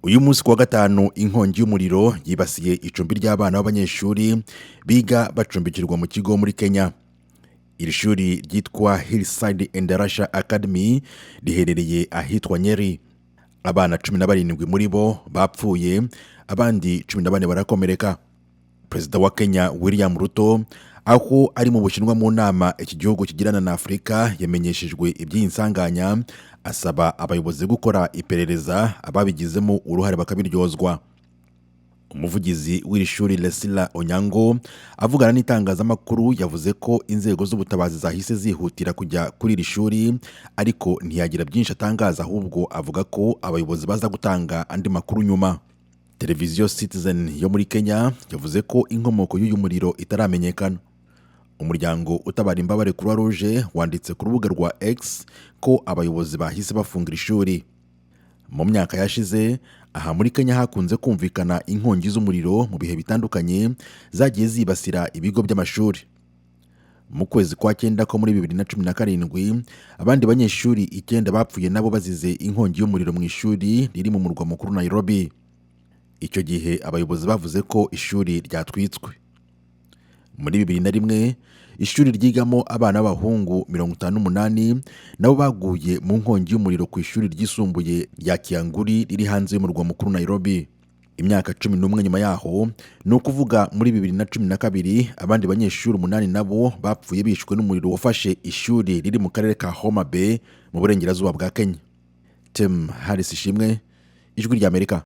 Uyu munsi kuwa gatanu, inkongi y'umuriro yibasiye icumbi ry'abana b'abanyeshuri biga bacumbikirwa mu kigo muri Kenya. Iri shuri ryitwa Hillside Endarasha Academy riherereye ahitwa Nyeri. Abana 17 muri bo bapfuye, abandi 14 barakomereka. Perezida wa Kenya William Ruto, aho ari mu Bushinwa mu nama iki gihugu kigirana na Afurika, yamenyeshejwe iby'iyi nsanganya, asaba abayobozi gukora iperereza, ababigizemo uruhare bakabiryozwa. Umuvugizi w'iri shuri Lesila Onyango avugana n'itangazamakuru yavuze ko inzego z'ubutabazi zahise zihutira kujya kuri iri shuri, ariko ntiyagira byinshi atangaza, ahubwo avuga ko abayobozi baza gutanga andi makuru nyuma. Televiziyo Citizen yo muri Kenya yavuze ko inkomoko y'uyu muriro itaramenyekana. Umuryango utabara imbabare Croix Rouge wanditse ku rubuga rwa X ko abayobozi bahise bafunga iri shuri. Mu myaka yashize, aha muri Kenya hakunze kumvikana inkongi z'umuriro mu bihe bitandukanye zagiye zibasira ibigo by'amashuri. Mu kwezi kwa cyenda ko muri 2017, abandi banyeshuri icyenda bapfuye nabo bazize inkongi y'umuriro mu ishuri riri mu murwa mukuru Nairobi. Icyo gihe abayobozi bavuze ko ishuri ryatwitswe. Muri 2001, ishuri ryigamo abana b'abahungu 58 nabo baguye mu nkongi y'umuriro ku ishuri ryisumbuye rya Kianguri riri hanze y'umurwa mukuru Nairobi. Imyaka 11 nyuma yaho, ni ukuvuga muri 2012, abandi banyeshuri umunani nabo bapfuye bishwe n'umuriro wafashe ishuri riri mu karere ka Homa Bay mu burengerazuba bwa Kenya. Tim Harris Ishimwe, Ijwi ry'Amerika.